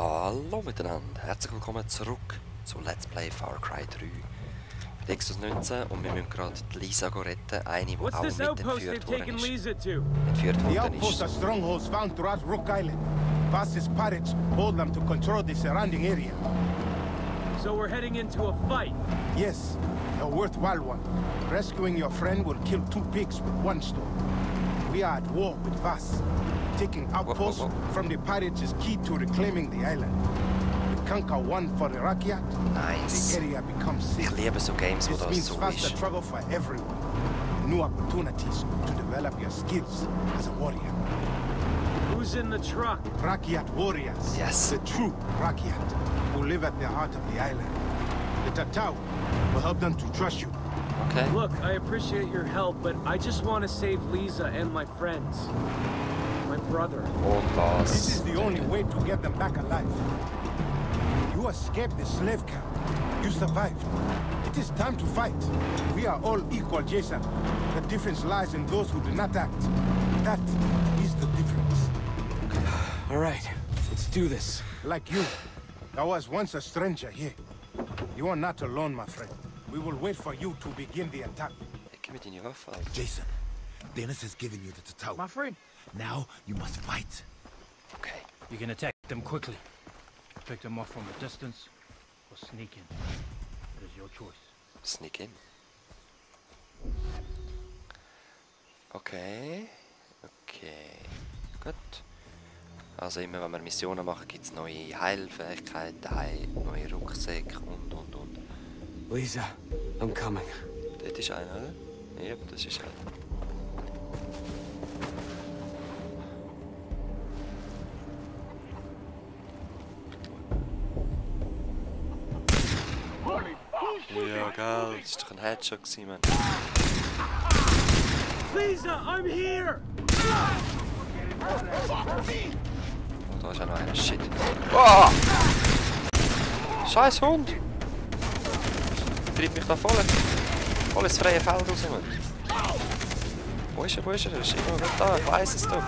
Hallo miteinander, herzlich willkommen zurück zu Let's Play Far Cry 3. Ich bin Exodus 19 und wir müssen gerade die Lisa retten, eine, die auch mit entführt worden ist. The outposts are strongholds found throughout Rook Island. Fastest pirates hold them to control the surrounding area. So we're heading into a fight? Yes, a worthwhile one. Rescuing your friend will kill 2 pigs with 1 stone. We are at war with Vass. Taking outposts from the pirates is key to reclaiming the island. We conquer one for Iraqiat, nice. the area becomes safe. Ich liebe so Games, wo This das means so faster ist. travel for everyone. New opportunities to develop your skills as a warrior. Who's in the truck? Rakyat warriors. Yes. The true Rakyat, who live at the heart of the island. The Tatau will help them to trust you. Okay. Look, I appreciate your help, but I just want to save Lisa and my friends. My brother. Und was? This is the only way to get them back alive. You escaped the slave camp. You survived. It is time to fight. We are all equal, Jason. The difference lies in those who do not act. That is the difference. All right, let's do this. Like you, I was once a stranger here. You are not alone, my friend. We will wait for you to begin the attack. Ich mit in die Waffe, Alter. Jason, Dennis has given you the Tatau. My friend. Now you must fight. Okay. You can attack them quickly. Pick them off from a distance, or sneak in. It is your choice. Sneak in. Okay. Okay. Gut. Also immer wenn wir Missionen machen, gibt es neue Heilfähigkeiten, neue Rucksäcke und. Lisa, I'm coming. Das ist einer, oder? Ja, das ist einer. Ja, geil, das war doch ein Headshot gewesen, Mann. Lisa, I'm here! Oh, da ist auch noch einer, shit. Oh! Scheiß Hund! Treibt mich da voll ins freie Feld raus, Mann. Wo ist er, Er ist immer noch da, ich weiss es doch.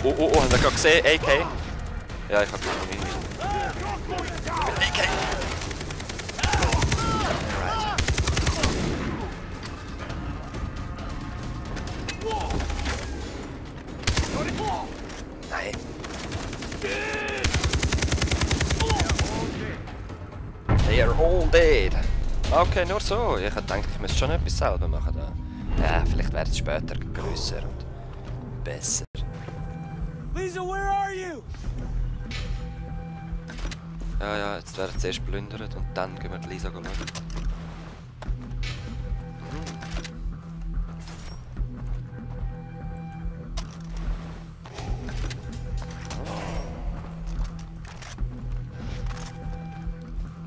Oh, haben Sie gerade gesehen? AK? Ja, ich hab gesehen. Mit AK! Nein. They are all dead. Okay, nur so. Ich dachte, ich müsste schon etwas selber machen. Da. Ja, vielleicht wird es später grösser und besser. Lisa, where are you? Ja, jetzt werden zuerst plündert und dann gehen wir die Lisa schauen.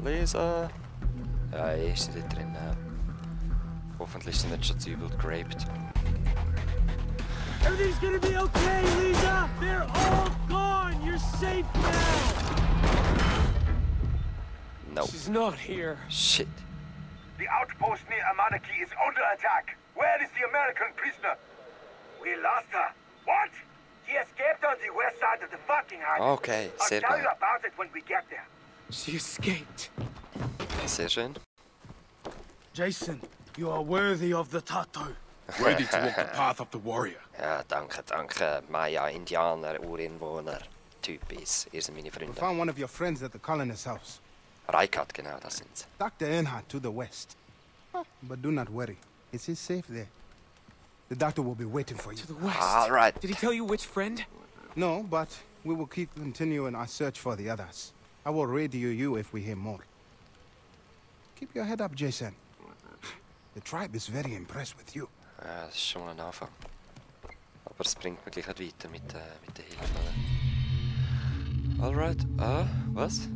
Lisa! Ja, ist sie da drin. Hoffentlich ist sie nicht schon zu übel geraped. Everything's gonna be okay, Lisa! They're all gone! You're safe now! No. She's not here. Shit. The outpost near Amanaki is under attack. Where is the American prisoner? We lost her. What? She escaped on the west side of the fucking island. Okay, I'll sehr tell you gut. about it when we get there. She escaped. Sehr schön. Jason, you are worthy of the Tato. Ready to walk the path of the warrior. Ja, danke. Maya, Indianer, Ureinwohner, Typis. Ihr seid meine We Freunde. found one of your friends at the colonist's house. Reikat, genau, das sind sie. Dr. Earnhardt to the west. But do not worry. It is safe there. The doctor will be waiting for you. To the west. Alright. Did he tell you which friend? No, but we will keep continuing our search for the others. I will radio you if we hear more. Keep your head up, Jason. The tribe is very impressed with you. Ja, das ist schon mal ein Anfang. Aber es bringt mich gleich nicht weiter mit der Hilfe. Oder? Alright. Was?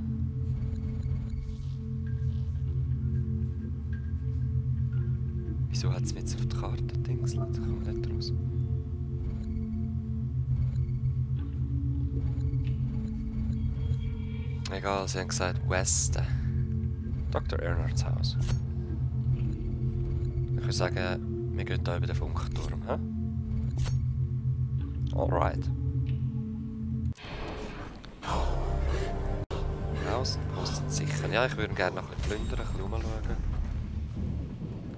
Wieso hat es mich jetzt auf die Karte dingselt? Da kommen wir nicht raus. Egal, sie haben gesagt Westen. Dr. Earnhards Haus. Ich würde sagen, wir gehen hier über den Funkturm, hä? Alright. Außenposten sichern. Ja, ich würde gerne noch ein bisschen plündern, ein bisschen rumschauen.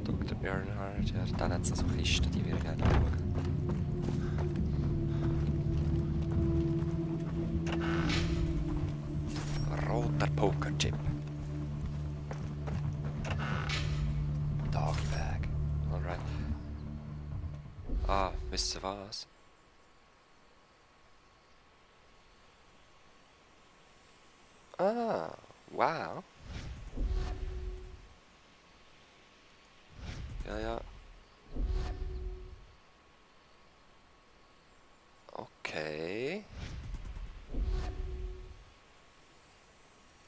Dr. Earnhardt, ja, dann hat es so Kisten, die würde ich gerne anschauen. Roter Pokerchip. Dagbag. Alright. Ah, wisst ihr was? Ah, wow. Ja, ja. Okay.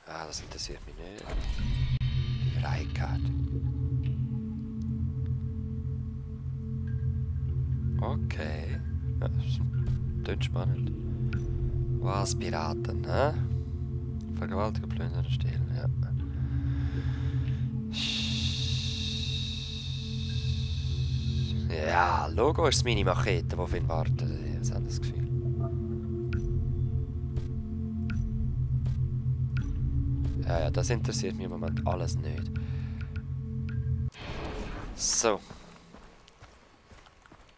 Ah, das interessiert mich nicht. Die Reikart. Okay. Ja, das klingt spannend. Was Piraten, hä? Vergewaltigen, plündern, stehlen, ja. Ja, Logo ist meine Machete, die auf ihn wartet. Ich habe das Gefühl. Ja, ja, das interessiert mich im Moment alles nicht. So.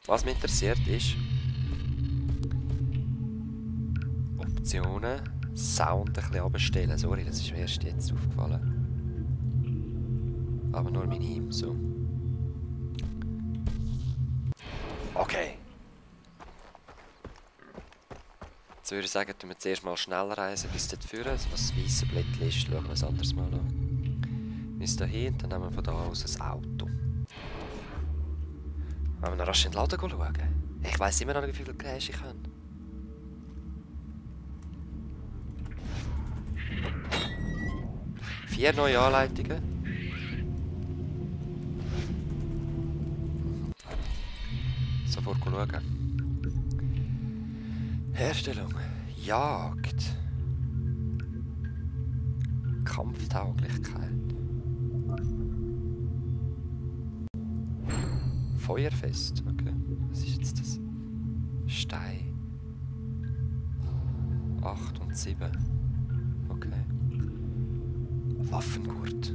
Was mich interessiert ist... Optionen... Sound ein bisschen abstellen. Sorry, das ist mir erst jetzt aufgefallen. Aber nur minim, so. Okay. Jetzt würde ich sagen, tun wir zuerst mal schnell reisen bis dort führen. Also was das weisse Blättchen ist, schauen wir es anders mal an. Bis dahin, dann nehmen wir von da aus ein Auto. Wollen wir noch rasch in den Laden schauen? Ich weiss immer noch nicht, wie viel Cash ich habe. Vier neue Anleitungen. Sofort schauen. Herstellung. Jagd. Kampftauglichkeit. Feuerfest. Okay. Was ist jetzt das? Stein. 8 und 7. Okay. Waffengurt.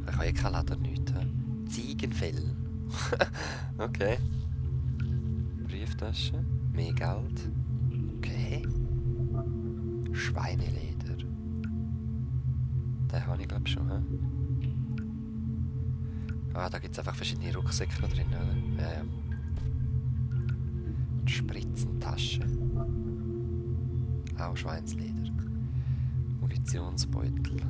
Ich habe eh kein Leder, nichts. Ziegenfell. Okay. Brieftasche. Mehr Geld. Okay. Schweineleder. Den habe ich glaube schon. He? Ah, da gibt es einfach verschiedene Rucksäcke drin, oder? Ja, ja. Spritzentasche. Auch Schweinsleder. Munitionsbeutel.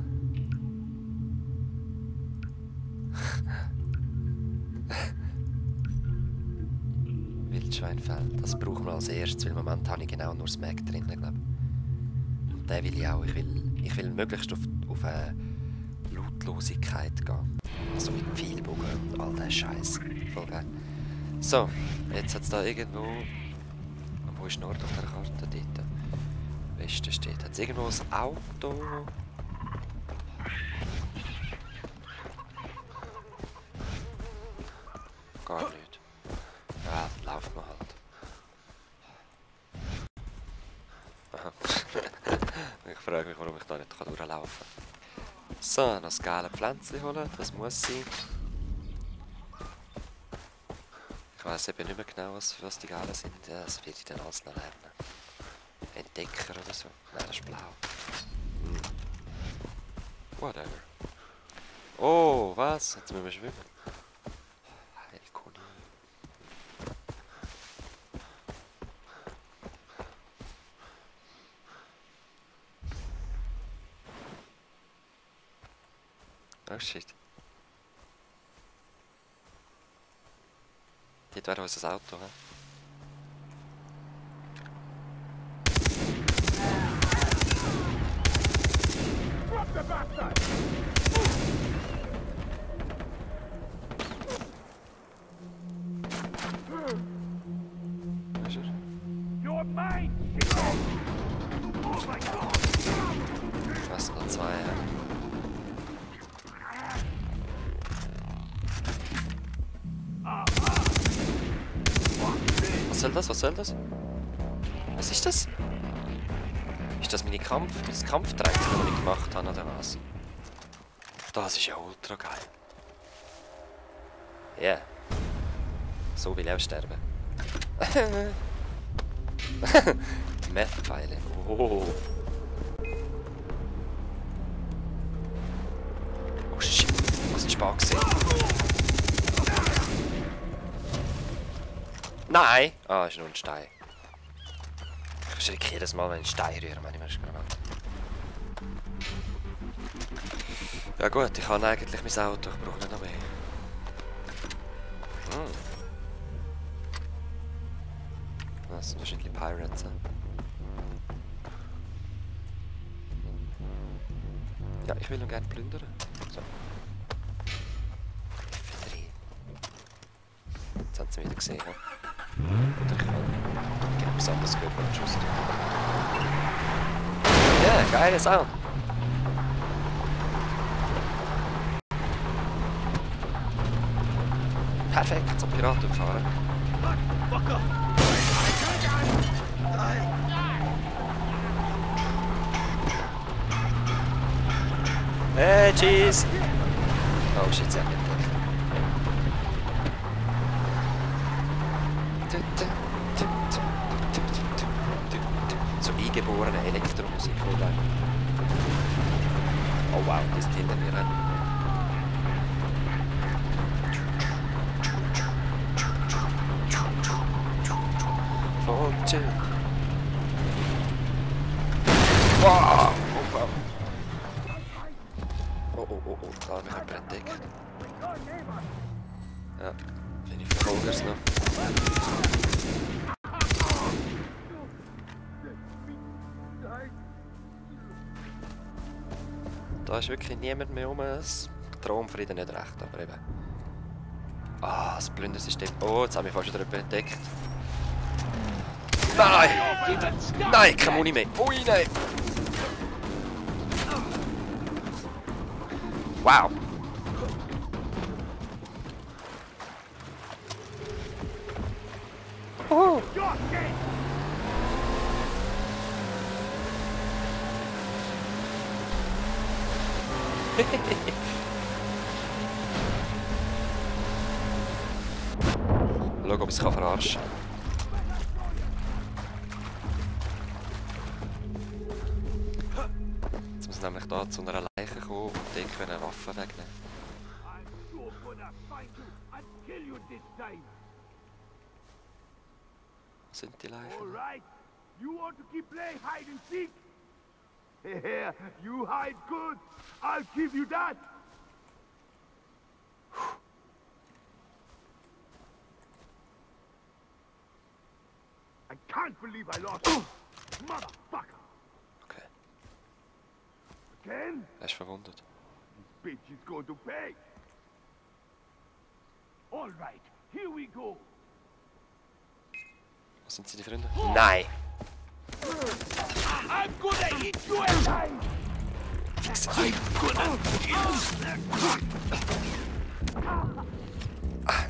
Wildschweinfell. Das brauchen wir als erstes, weil im Moment habe ich genau nur das Mac drin, glaube ich. Und den will ich auch. Ich will möglichst auf Lautlosigkeit gehen. Also mit Pfeilbogen und all der Scheiß. Voll geil. So, jetzt hat es da irgendwo... Wo ist Nord auf der Karte? Dort. Westen steht. Hat es irgendwo ein Auto? Gar nicht. Ja, dann laufen wir halt. Aha. Ich frage mich, warum ich da nicht durchlaufen kann. So, noch das geile Pflänzchen holen. Das muss sein. Ich weiss eben nicht mehr genau, was die Geilen sind. Ja, das werde ich dann alles noch lernen. Entdecker oder so. Nein, das ist blau. Hm. Whatever. Oh, was? Jetzt müssen wir schwimmen. Heilkuni. Oh shit. Dort wäre unser Auto, hä? You're mine! Was soll das? Was soll das? Was ist das? Ist das mein Kampfdreck, das ich gemacht habe, oder was? Das ist ja ultra geil. Ja. Yeah. So will ich auch sterben. Meth-Pfeile. Oh. Oh shit. Was ein Spaß gesehen. Nein! Ah, ist nur ein Stein. Ich verschrecke jedes Mal, wenn ich einen Stein rühre, meine ich. Ja gut, ich habe eigentlich mein Auto, ich brauche nicht noch mehr. Das sind wahrscheinlich Pirates. Ja, ich will noch gerne plündern. So. Jetzt haben sie wieder gesehen. Oder ich habe etwas anderes gehört, was ich wusste. Ja, geiler Sound. Perfekt zum Piraten fahren. Hey, cheese! Oh shit, sie haben mich entdeckt. So eingeborene Elektromusik, oder? Oh wow, die sind hinter mir. Voll chill. Wow! Oh wow! Oh, da habe ich jemanden entdeckt. Ja, finde ich verfolge es noch. Da ist wirklich niemand mehr um. Das Traumfrieden nicht recht, aber eben. Ah, das Plündersystem. Oh, jetzt habe ich fast wieder jemanden entdeckt. Nein! Nein, kein Muni mehr. Ui, nein! Wow! Oh. Schau, ob ich es verarschen kann. Jetzt muss nämlich hier zu einer Leiche kommen und dort eine Waffe wegnehmen. Was sind die Leichen? Alright, you want to keep playing hide and seek? Yeah, you hide good. I'll give you that. I can't believe I lost you. Motherfucker. Okay. Again? Er ist verwundet. This bitch is going to pay. Alright, here we go. Was sind sie, die Freunde? Nein! I'm gonna eat you alive! I'm gonna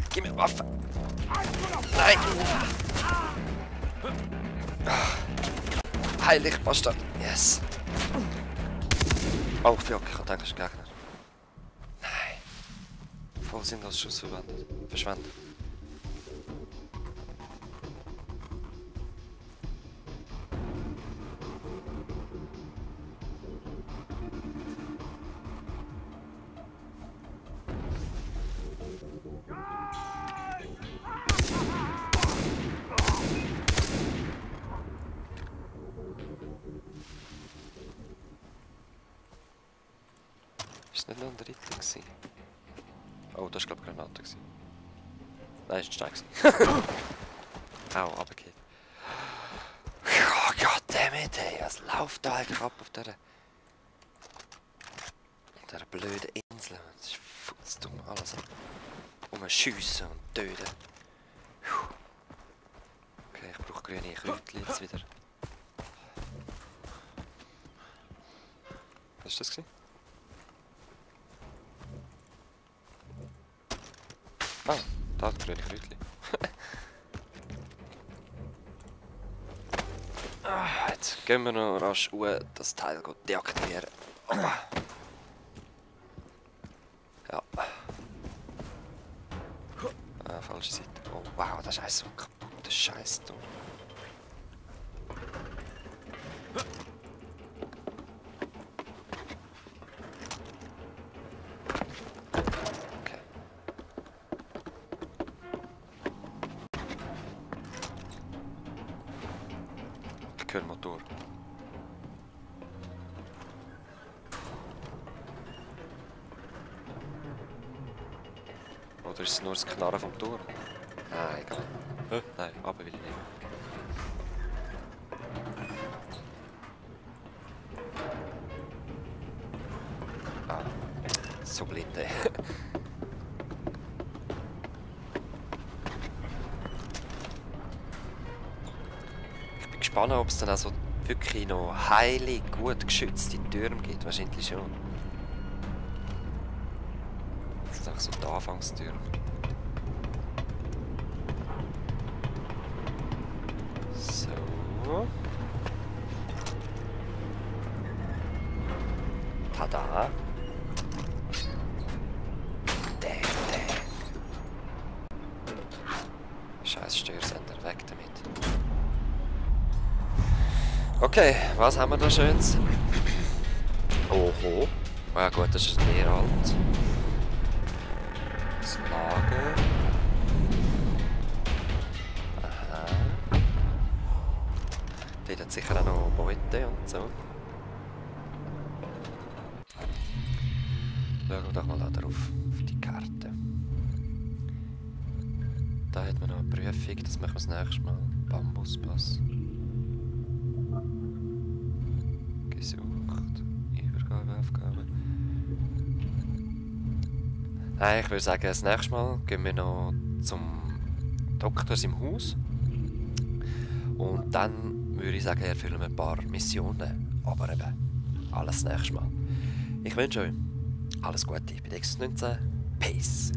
Gib mir Waffe! Nein! Heilig, Bastard! Yes! Oh, fuck, ich hatte eigentlich einen Gegner. Nein! Voll sinnlos Schuss verschwendet. Ist nicht noch ein dritter gewesen? Oh, das war glaube ich Granate gewesen. Nein, ist ein Stein. Au, runtergeht. Oh, goddammit, ey. Was läuft da eigentlich ab auf dieser blöden Insel? Das ist futzdumm alles. Schiessen und töten. Okay, ich brauche grüne Kräutchen jetzt wieder. Was war das gewesen? Ah, da hat grüne Kräutchen. Gut, gehen wir noch rasch das Teil deaktivieren. Opa. Ja. Falsche Seite. Oh wow, das ist alles so kaputter Scheiß. Okay. Ich höre den Motor. Oder ist es nur das Knarren vom Turm? Nein, egal. Nein, aber will ich nicht. Ah, so blind, ey. Ich bin gespannt, ob es dann also wirklich noch heilig gut geschützte Türme gibt. Wahrscheinlich schon. Das ist auch so die Anfangstür. So. Tada. Scheiß Störsender, weg damit. Okay, was haben wir da Schönes? Oho. Ja gut, das ist leer alt. Das Lager. Aha. Dort hat sicher auch noch Beute und so. Schauen wir doch mal da drauf, auf die Karte. Da hat man noch eine Prüfung, das machen wir das nächste Mal. Bambuspass. Gesucht. Übergabeaufgabe. Nein, ich würde sagen, das nächste Mal gehen wir noch zum Doktor im Haus. Und dann würde ich sagen, erfüllen wir ein paar Missionen. Aber eben, alles das nächste Mal. Ich wünsche euch alles Gute bei Nexus 19. Peace!